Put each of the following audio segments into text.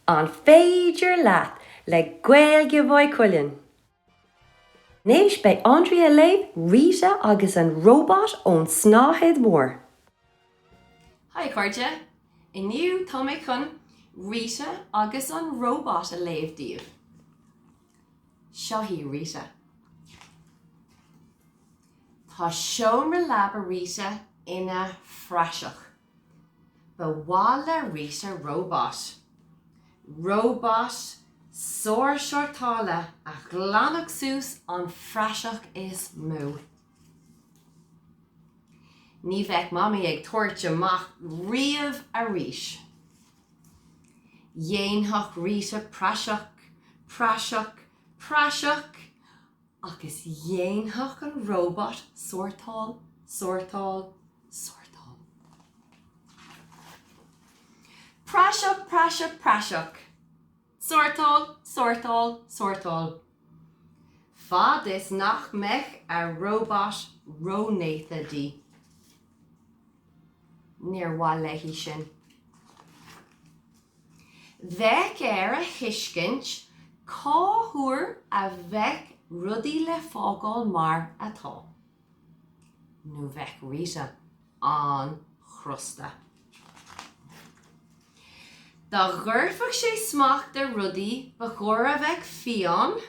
An féidir leat le Gaeilge Mhaigh Cuilinn? Anois beidh Andrea ag léamh Rita agus an Róbat ón tSnáthaid Mhór. Haigh a chairde! Inniu tá mé chun Rita agus an Róbat a léamh daoibh. Seo í Rita. Tá seomra leaba Rita ina phraiseach. Ba mhaith le Rita róbat. Róbat sár-shórtála a ghlanfadh suas an phraiseach is mó. Ní bheadh Mamaí ag tabhairt amach riamh arís. Dhéanfadh Rita praiseach, praiseach, praiseach agus dhéanfadh an róbat sórtáil, sórtáil, sórtáil. Praiseach, praiseach, praiseach. Sórtáil, sórtáil, sórtáil. Fad is nach mbeadh a róbat rónéata di. Níor mhaith léi sin. Bheadh air a thuiscint cá huair a bheadh rudaí le fágáil mar atá, nó bheadh Rita an-chrosta. Dá gcuirfeadh sé smacht ar rudaí ba chóir a bheith fiáin,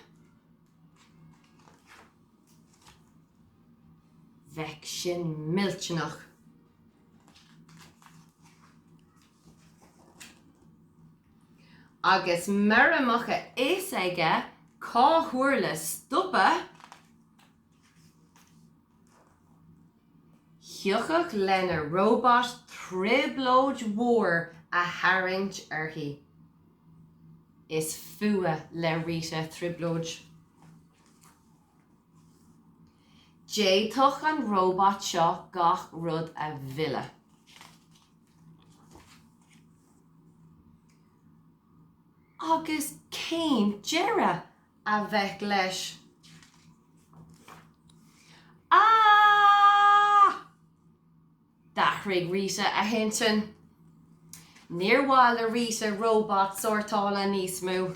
bheadh sin millteanach. Agus mura mbeadh a fhios aige cá huair le stopadh, thiocfadh lena róbat trioblóid mhór a tharraingt uirthi. Is fuath le Rita trioblóid. D'fhéadfadh an róbat seo gach rud a mhilleadh. Agus cén deireadh a bheadh leis? Aah! D'athraigh Rita a hintinn. Níor mhaith le Rita róbat sórtála níos mó.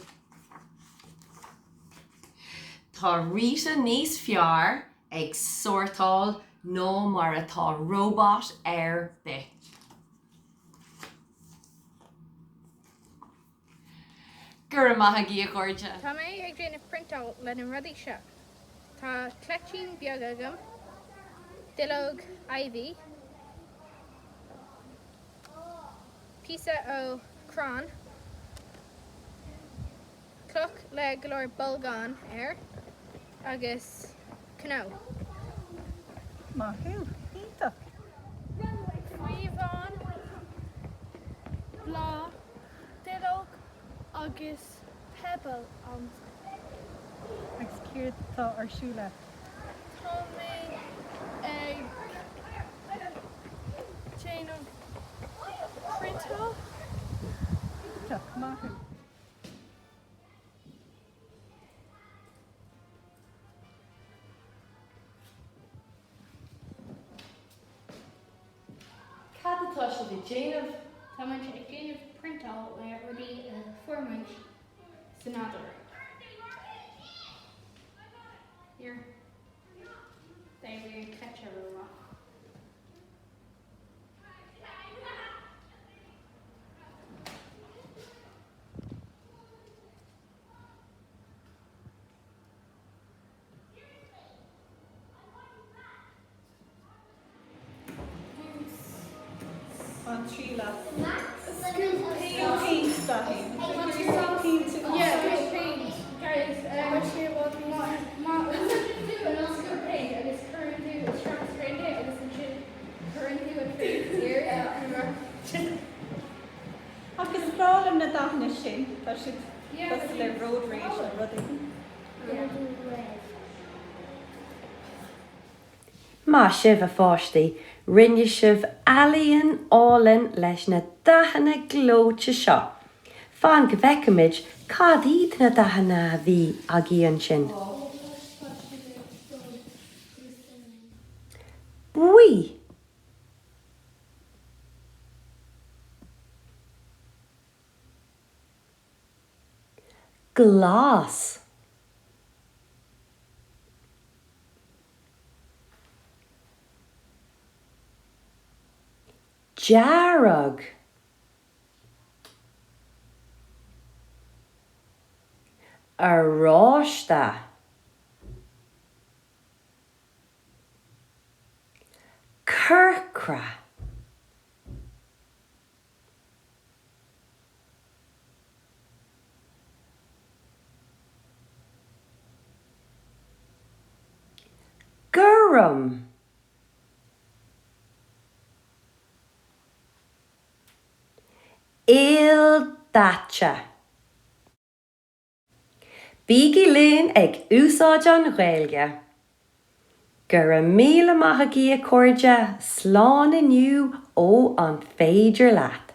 Tá Rita níos fearr ag sórtáil ná mar atá róbat ar bith. Go raibh maith agaibh, a chairde! Tá mé ag déanamh priontáil le na rudaí seo. Tá cleitín beag agam, duilleog ivy, píosa ó chrann, cloch le go leor bolgán air agus cnó. Maith thú! Iontach! Cliabhán, bláth, duilleog agus pebble ann. Agus céard atá ar siúl agat? Tá mé ag déanamh priontáil. Iontach, maith thú. Cad atá sibh ag déanamh? Tá muid ag déanamh priontáil le rudaí a fuair muid sa nádúr. Níor d'éirigh an cleite rómhaith. An triail as. Scoop paint Daithí. Scoop paint. Yeah, scoop paint. Guys, má úsáideann tú an scoop paint agus cuireann tú isteach sa phéint é agus ansin cuireann tú an phéint ar Ach is breá liom na dathanna sin, tá siad cosúil le road rage nó rud éigin. Maith sibh, a pháistí! Rinne sibh ealaíon álainn leis na dathanna gleoite seo. Fan go bhfeicfimid cad iad na dathanna a bhí agaibh ansin. Buí. Glas. Dearg. Oráiste. Corcra. Gorm. Ildaite. Bígí linn ag úsáid an Ghaeilge! Go raibh míle maith agaibh a chairde, slán inniu ó An Féidir Leat!